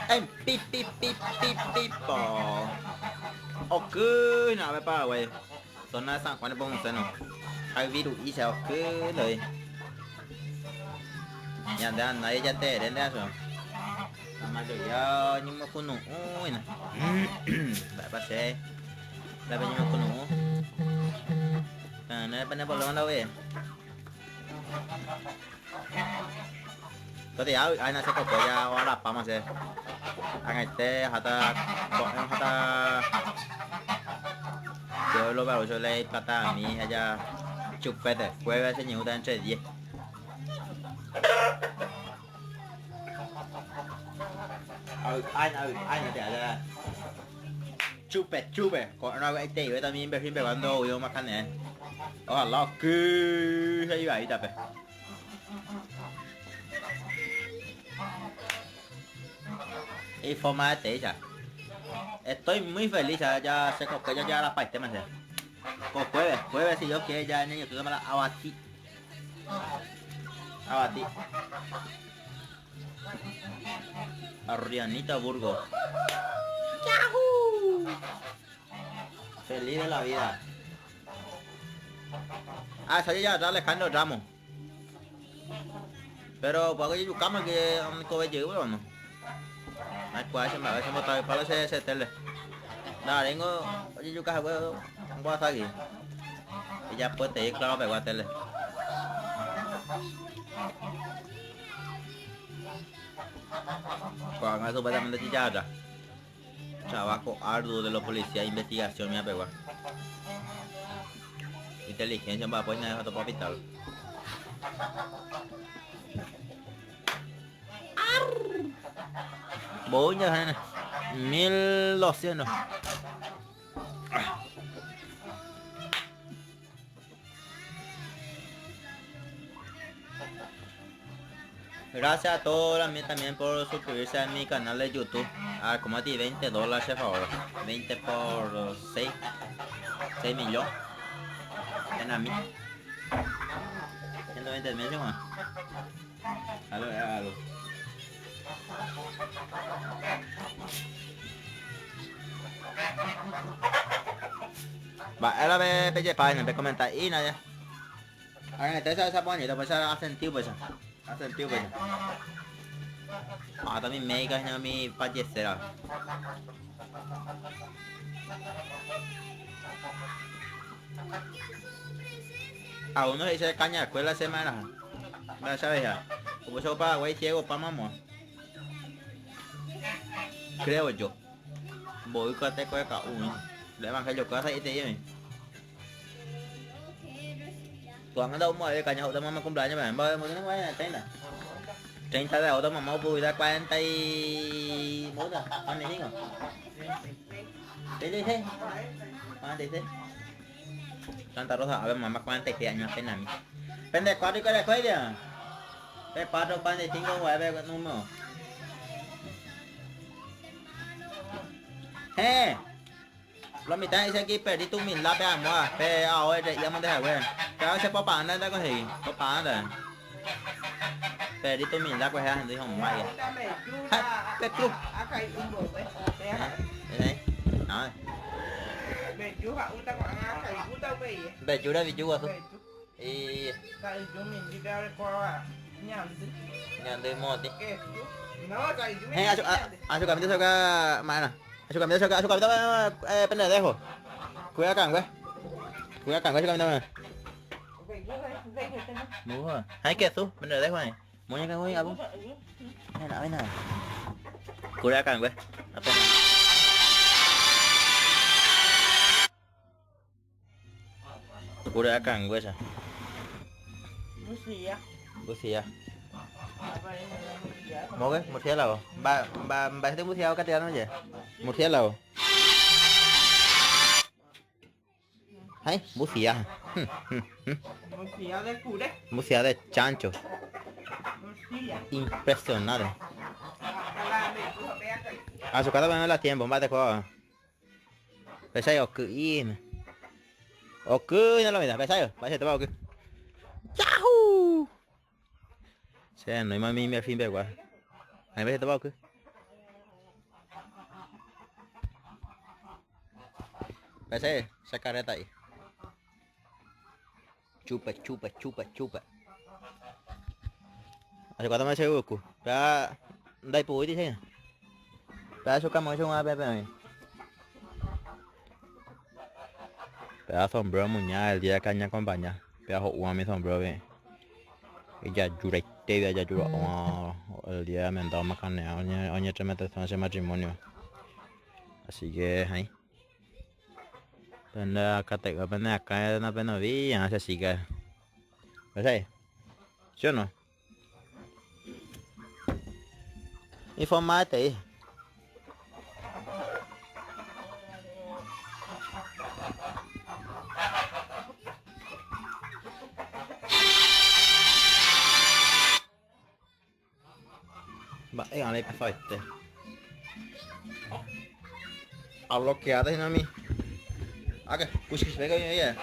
En pi pi pi pi pi po. Oky nave Paraguay. Zona de San Juan de Pomuceno. Hayviru'ícha oky ndoi. Ñande andai jateere nde acho. La mayoría oñemokunu'ũ hína. Mba'épa che la peñemokunu'ũ. Pero no pene problema ndahúi. Todavía hay una seco ya ahora vamos a hacer. Ag̃aite aháta ko'ẽ aháta pueblo Paraguayo le platami ha ja chupete jueves che ñe'ũta entre 10. Chupe chupe ko'ẽrõ avy'aiteivéta umi imbefi-pegua ndoúi omoakãne'ẽ. Ojalá oky he'ivaítape. Ifoma eteícha. Estoy muy feliz ya, ya se kokue ya ya arapaitéma che. Ko jueves, jueves si Dios quiere ya ñañotỹtama la avati. Avati. Arrianita Burgos. ¡Yahoo! Feliz de la vida. Ah, esa ya Alejandro Ramos. Pero upéva ojejukáma que oikove jey o no. Aikuaa che mba'e che mbotavy che che tele. Ndaharéingo ojejuka hague ombohasagui. Ijapoetei claro pegua tele. Ko'ág̃a supuestamente chichahata. Trabajo arduo de los policías investigación mía pegua. Inteligencia mba'apo hína topa hospital. Voy ya 1200. Gracias a todos también por suscribirse a mi canal de YouTube. A como a ti 20 dólares, por favor. 20 por 6. 6 millones. En a mí. 120 mil, ¿no? Aló, aló. Mba'éra pe pejepáina, pekomenta'ína ja. Añete esa esa poñita, pues ha sentido pues. Ha sentido pues. Ah, también médica hína mi fallecera. A uno le dice caña escuela semana. Va sabes ya. Como eso Paraguay ciego pa mamá. Creo yo. Voy con te coe uno. El evangelio casa y te lleve. Ko'ág̃a nda'umo'ãve caña ho'úta mamá cumpleaños peve. Mba'e mo'ãne mo'ãne 30. 30 de agosto mamá opu'ũta 40 y... ¿Mboýta? 45. 36. 46. Santa Rosa, a ver mamá 46 años apenas mi. Pende 4 y 46 Pe 4, 45, 9 número. Héẽ! Lo mitã he'ise aquí perdí tu humildad pe amóa pe ao re'i amonde hague. Péva che popa'ãnte nda conseguí. Popa'ãnte. Perdí tu humildad kuehe ahendu hijo mágia. Ha, pe club. Mbeju raviju guasu. Y ñandy motĩ. Héẽ, achukamínte chupe ma'erã. Achukamínte chupe, achukamínte pende dejo. Cuida kangue. Cuida kangue achukamínte. Ha'e kesu, pende dejo ha'e. Moña kangue abu. Nena, nena. Cuida kangue. Kure akãnguécha. Murcia. Murcia. Mogue, murciélago. Mba, mba, mba'éicha murciélago castellano oje? Murciélago. Hái, murcia. Murcia de kure. Murcia de chancho. Murcia. Impresionante. A su casa la tiempo, mba'e teko. Pesái oky'íme. Oky no lo mira, pesái, mba'eichaitépa oky. Yahoo! Che renóima mi fin pegua. Mba'eichaitépa oky. Pese, esa carreta ahí. Chupa, chupa, chupa, chupa. Hace cuánto me hace buku. Pea, ndaipu'úiti che. Pea chokamo che g̃uarã pepe oĩ. Pea sombrero muña el día que añacompaña. Pea ho'úva mi sombrero pe. Ijajuraitégui ajajura'óva el día amenda omakanea oñetremetesõ che matrimonio. Así que ahí. Pende akate'ỹ pene akã napenovíi che chica. ¿Ves ¿Sí o no? Informate. Mba'e g̃uarã ipahaite. Abloqueada hína mi. Ake, kuchipéke oñe'ẽ.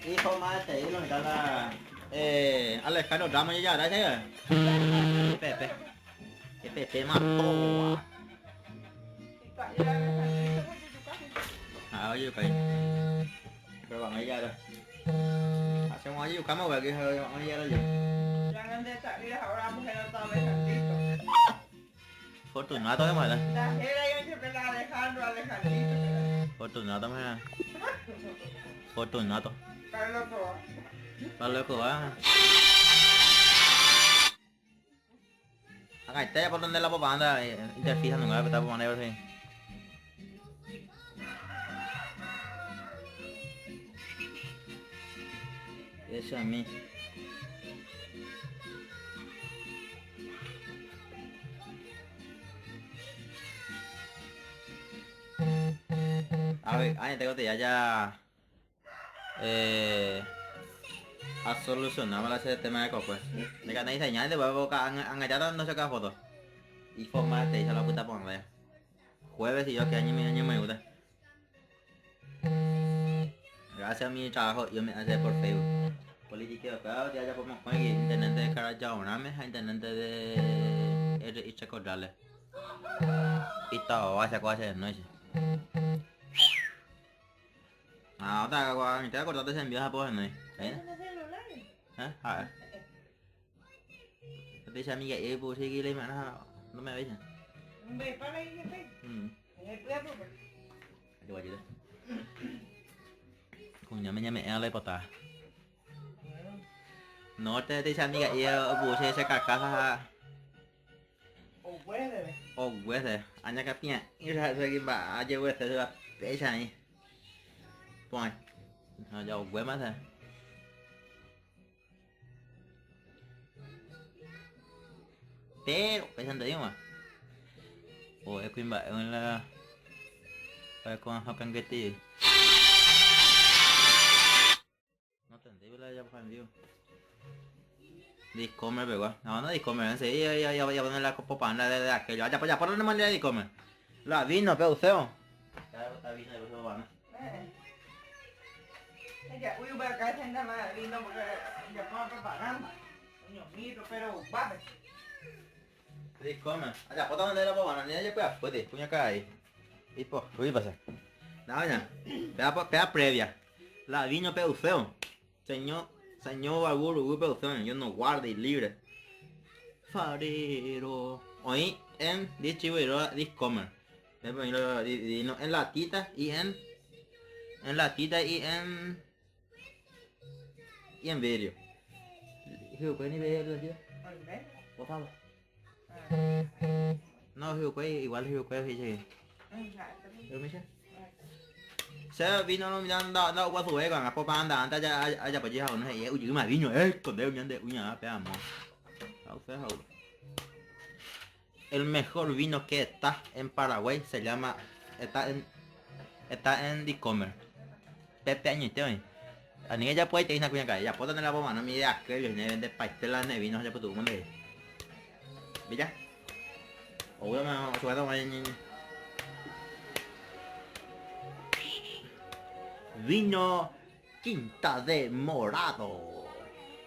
Hijo mate, lo mitad la Alejandro Ramos ya ya ya. Pepe. Pepe mató. Ah, oye, okay. Pero vamos a llegar. Hacemos allí, buscamos aquí, vamos a llegar allí. Fortunato de mala. Fortunato me. Fortunato. Pablo va. Acá por donde la propaganda interfija no está propaganda así. Eso a mí. A ver, ay, tengo que ya ya eh a solucionar ese tema de copo. De que nadie señal de huevo han no saca foto. Y forma te hizo la puta ponle. Jueves y yo que año mi año me gusta. Gracias a mi trabajo yo me hace por Facebook. Política acá ya ya podemos con internet de Carajaoname, internet de R y Corrales. Y todo, hace cosas de noche. Ah, otra cosa, te acordaste ese envío a poder, ¿no? ¿Eh? ¿Eh? A ver. Te dice amiga, pues sí, le no me avisa. Kuñáme ñame'ẽ la ipota. No te dice amiga, puse ese carcasa. Oguese. Aña capia. Y se va a llevar ese va pecha ahí. Pon. No ya ogue más. Pero, pensando digo más. O es que va en la para con hakanguete. No entendí la ya por vivo. Discomer, pero no, no Discomer, sí, ya ya ya ya la copa panda de aquello. Ya ya por dónde mandé Discomer. La vino, pero usted. Ya está vino de van. Ya, uy, voy acá esa más vino porque ya pongo propaganda. Coño, miro, pero va. Discomer. Allá por dónde la popana, ni ya pues puede, puña acá ahí. Y po, uy pasa. No, ya. Pea, pea previa. La vino peuseo. Señor, señor Baguro, peuseo, yo no guarde y libre. Farero. Hoy en distribuidora Discomer. En latita y en latita y en y en vidrio. Por favor. No, igual dice. Se vino no mirando no qua suwe còn apa panda anda aja aja pa ji hao no ye uji ma vino con de uña de uña pe amo. El mejor vino que está en Paraguay se llama está en Discomer. Pepe añite hoy. A ni ella puede tener una cuña calle, ya puedo tener la bomba, no mi idea que viene vende pastelas de vino ya por tu mundo. ¿Villa? O una Vino Quinta de Morado.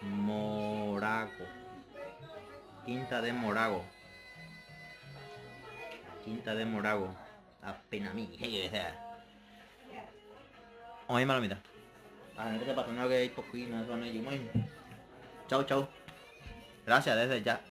Morago. Quinta de Morago. Quinta de Morago. Apenami, he'i sea. Oĩma lo mitã. Ahénte que pasó que ipokýi no eso no Chau, chau. Gracias desde ya.